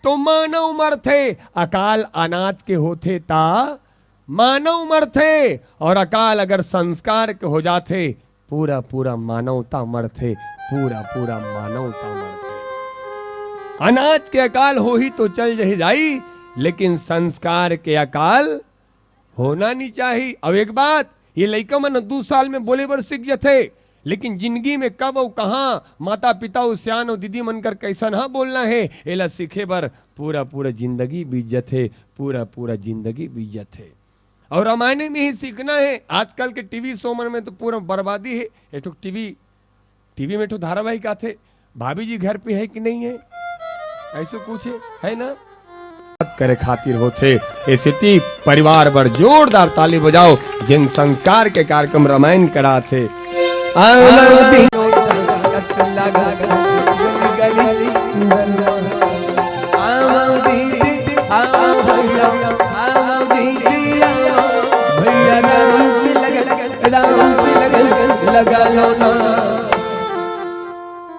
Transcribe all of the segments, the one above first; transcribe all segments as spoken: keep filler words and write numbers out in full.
तो मानव मरथे। अकाल अनाज के होथे ता मानव मरथे, और अकाल अगर संस्कार के हो जाथे, पूरा पूरा मानवता मरथे, पूरा पूरा मानवता मरथे। अनाज के अकाल होही तो चल जही जाई, लेकिन संस्कार के अकाल होना नहीं चाही। अब एक बात, ये लइका मन दू साल में बोले बर सीख जथे, लेकिन जिंदगी में कब अउ कहाँ माता पिता अउ सियान अउ दीदी मन कर कैसन हा बोलना हे, एला सीखे बर पूरा पूरा जिंदगी बीत जथे, पूरा पूरा जिंदगी बीत जथे। और रामायण में ही सीखना है। आजकल के टीवी शो मन में तो पूरा बर्बादी है। एक ठो टीवी, टीवी में एक ठो धारावाहिक आथे, भाभी जी घर पे है कि नहीं है, ऐसे कुछ है, है ना? करे खातिर होथे। ए सेती परिवार बर जोरदार ताली बजाओ, जेन संस्कार के कार्यक्रम रामायण कराथे।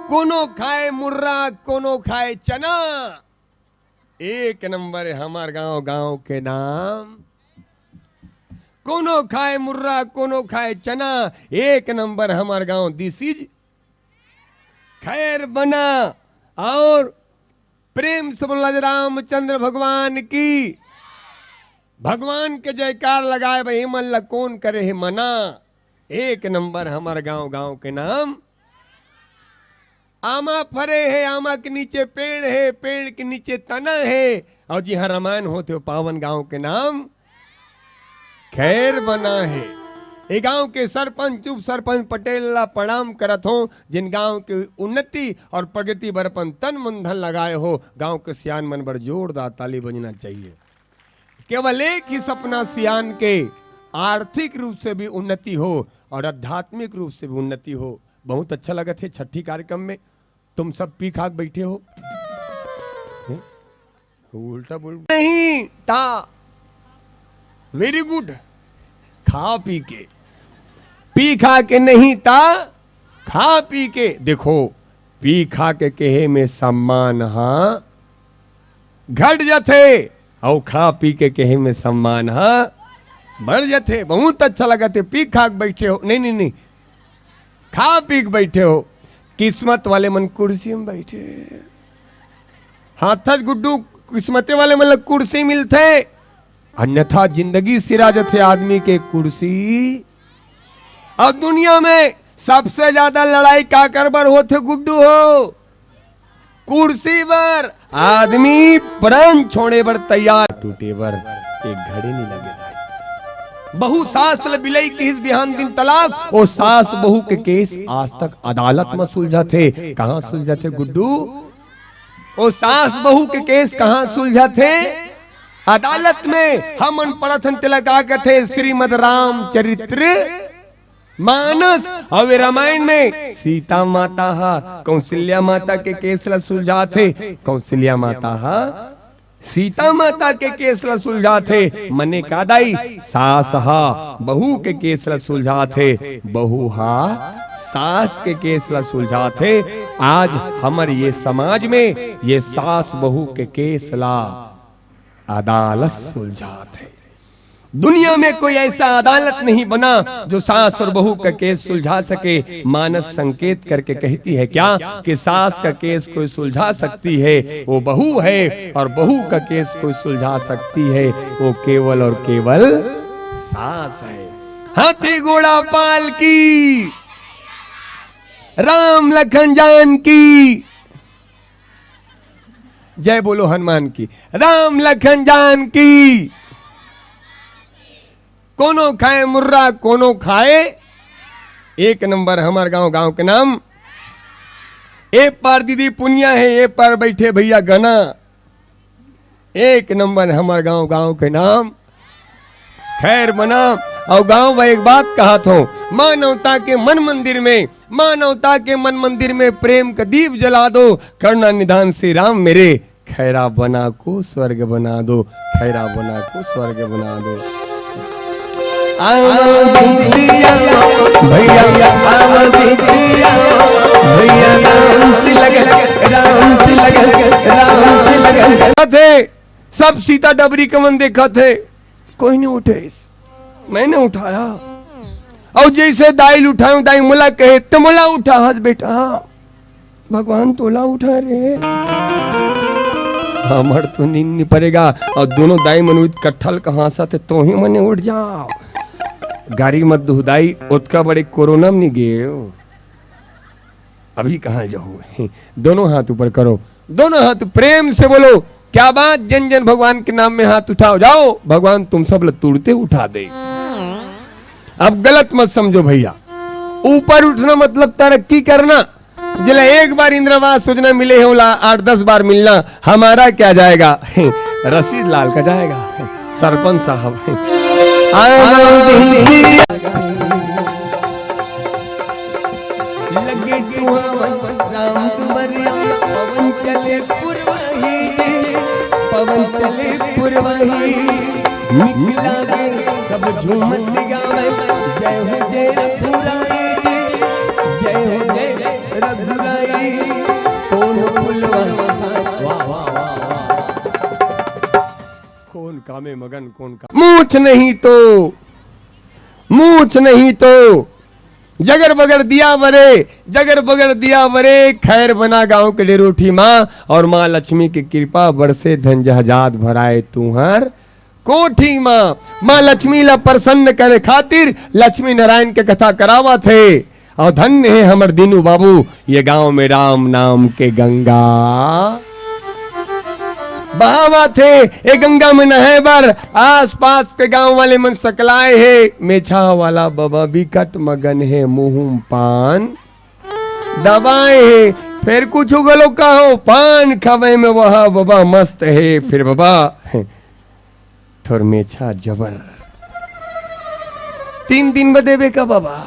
कोनो खाए मुर्रा, कोनो खाए चना, एक नंबर हमर गांव, गांव के नाम। कोनो खाए मुर्रा, कोनो खाए चना, एक नंबर हमर गांव। This is खैर बना। और प्रेम से बोला जे रामचंद्र भगवान की। भगवान के जयकार लगाए भाई, मन ला कौन करे है मना। एक नंबर हमर गांव, गांव के नाम। आमा फरे हे, आमा के नीचे पेड़ हे, पेड़ के नीचे तना हे, और जिहाँ रामायण होथे, वो पावन गांव के नाम खैर बना हे। ए गांव के सरपंच, उप सरपंच, पटेल ला प्रणाम करत हो, जिन गांव के उन्नति और प्रगति बर अपन तन मन धन लगाए हो। गांव के सियान मन बर जोरदार ताली बजना चाहिए। केवल एक ही सपना सियान के, आर्थिक रूप से भी उन्नति हो और आध्यात्मिक रूप से भी उन्नति हो। बहुत अच्छा लगत हे छठी कार्यक्रम में तुम सब पी खा के बैठे हो। हैं? उल्टा बोल नहीं ता, very good। खा पी के, पी खा के नहीं ता, खा पी के। देखो, पी खा के केहे में सम्मान हा घट जथे, अउ खा पी के केहे में सम्मान हा बढ़ जथे। बहुत अच्छा लगत हे, पी खा के बैठे हो, नहीं नहीं नहीं, खा पी के बैठे हो। किस्मत वाले मन कुर्सी में बैठे, हाथच गुड्डू, किस्मते वाले मन ला कुर्सी मिलथे, अन्यथा जिंदगी सिरा जथे आदमी के कुर्सी। अब दुनिया में सबसे ज्यादा लड़ाई काकर बर होथे गुड्डू हो? कुर्सी बर। आदमी प्राण छोड़े बर तैयार, टूटे बर एक घड़ी नहीं लगे भाई। बहू सास ल बिलई किहिस बिहान दिन तलाक, ओ सास बहू के केस आज तक अदालत म सुलझाथे। कहाँ सुलझाथे गुड्डू? ओ सास बहू के केस कहाँ सुलझाथे? अदालत में। हमन पढ़थन तेला का कथे? श्रीमद रामचरित्र मानस। अउ ए रामायण में सीता माता हा कौशल्या माता के केस ला सुलझाथे। कौशल्या माता हा सीता माता के केस ला सुलझाथे। मने का दाई, सास हा बहू के केस ला सुलझाथे, बहू हा सास के केस ला सुलझाथे। आज हमर ये समाज में ये सास बहू के केस ला अदालत सुलझाथे। दुनिया में कोई ऐसा अदालत नहीं बना जो सास और बहू का केस सुलझा सके। मानस संकेत करके कहती है क्या कि सास का केस कोई सुलझा सकती है, वो बहू है, और बहू का केस कोई सुलझा सकती है, वो केवल और केवल सास है। हाथी घोड़ा पाल की, राम लखन जान की, जय बोलो हनुमान की, राम लखन जान की। कोनो खाए मुर्रा, कोनो खाए एक नंबर। हमार गांव, गांव के नाम। ए पार दीदी पुनिया है, ए पार बैठे भैया गना। एक नंबर हमार गांव, गांव के नाम। खैर बना। अउ गांव में एक बात कहा थो, मानवता के मन मंदिर में, मानवता के मन मंदिर में प्रेम का दीप जला दो। करुणा निधान श्री राम मेरे, खैरा बना को स्वर्ग बना दो, खैरा बना को स्वर्ग बना दो। आवा दीदी आवा, भैया आवा दीदी आवा, भैया राम से लगन, राम से लगन, राम से लगन, देखत हे, सब सीता डबरी के मन देखत हे, कोई नहीं उठे। मैं नहीं उठाया। अउ जइसे दाई ल उठायेंव, दाई मोला कहे, त मोला उठाहस बेटा, भगवान तोला उठाय रे। हमर तो नींद नहीं परेगा। अउ दोनों दाई मन उठ कट्ठल कहाँ सा थे, तोही मने उठ जाव। गारी मत दुहदाई, ओतका बड़े कोरोना में नहीं गेव। अभी कहाँ जाहू? दोनों हाथ ऊपर करो, दोनों हाथ प्रेम से बोलो, क्या बात। जन जन भगवान के नाम में हाथ उठाओ, जाओ, भगवान तुम सब ल तुरते उठा दे। अब गलत मत समझो भैया, ऊपर उठना मतलब तरक्की करना। जेला एक बार इंदिरा आवास योजना मिले हे, ओला आठ दस बार मिलना, हमारा क्या जाएगा? रसीद लाल का जाएगा, सरपंच साहब। लगे सुहावन राम दुआरिया, पवन चले पुरवाई, पवन चले पुरवाई। मीठ लागे सब झूमत गावे, जय हो जय रघुराई जी, जय हो जय रघुराई। कौन फुलवा, वाह, वाह, वाह, वाह। कौन कामे मगन, कौन का-, मूछ नहीं तो, मूछ नहीं तो, जगर बगर दिया बरे, जगर बगर दिया बरे, खैर बना गांव के डेरोठी माँ, और माँ लक्ष्मी के कृपा बरसे धन जहाजात भराए तुहर कोठी माँ। माँ लक्ष्मी ला प्रसन्न करे खातिर लक्ष्मी नारायण के कथा करावत हे। और धन्य हे हमर दीनू बाबू, ये गांव में राम नाम के गंगा बहावत हे। ए गंगा में नहाए बर आसपास के गांव वाले मन सकलाए हे। मेछा वाला बबा बिकट मगन हे, मुंह म पान दबाए हे। फेर कुछु घलो कहो, पान खावे में वह बबा मस्त हे। फिर बबा, थोर मेछा जबर। तीन दिन में देबे का बबा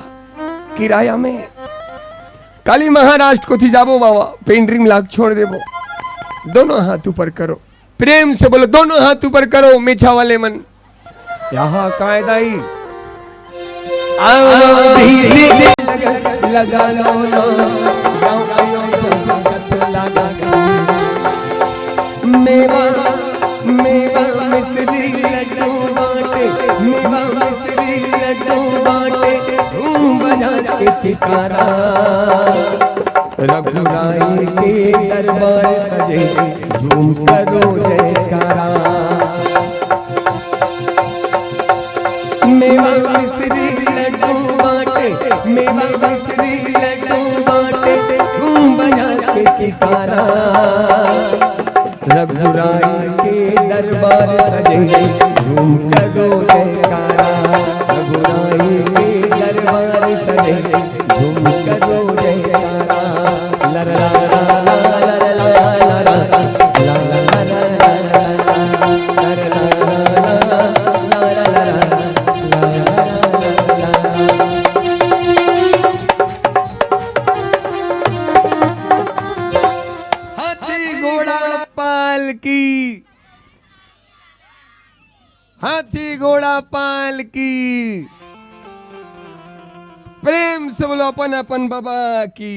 किराया में? काली महाराष्ट्र कोती जाबो बाबा, पेंड्रीम लाग छोड़ देबो। दोनों हाथ ऊपर करो, प्रेम से बोलो, दोनों हाथ ऊपर करो, मेछा वाले मन। यहाँ कायदाई। आधी लगा लो ना, गाँव आयो तो लगा। मेवा, मेवा मिश्री लड्डू बाटे, मेवा मिश्री लड्डू बाटे, धूम बजा के चिकारा। रघुराई के दरबार सजे, झूम करो जयकारा। मेवा मिश्री लड्डू बाटे, मेवा मिश्री लड्डू बाटे, झूम बजा के चिकारा। रघुराई के दरबार सजे, झूम करो जयकारा। रघुराई के दरबार सजे, झूम करो जयकारा। ला ला ला ला। हाथी घोड़ा पालकी, हाथी घोड़ा पालकी। प्रेम से बोलो अपन अपन बाबा की।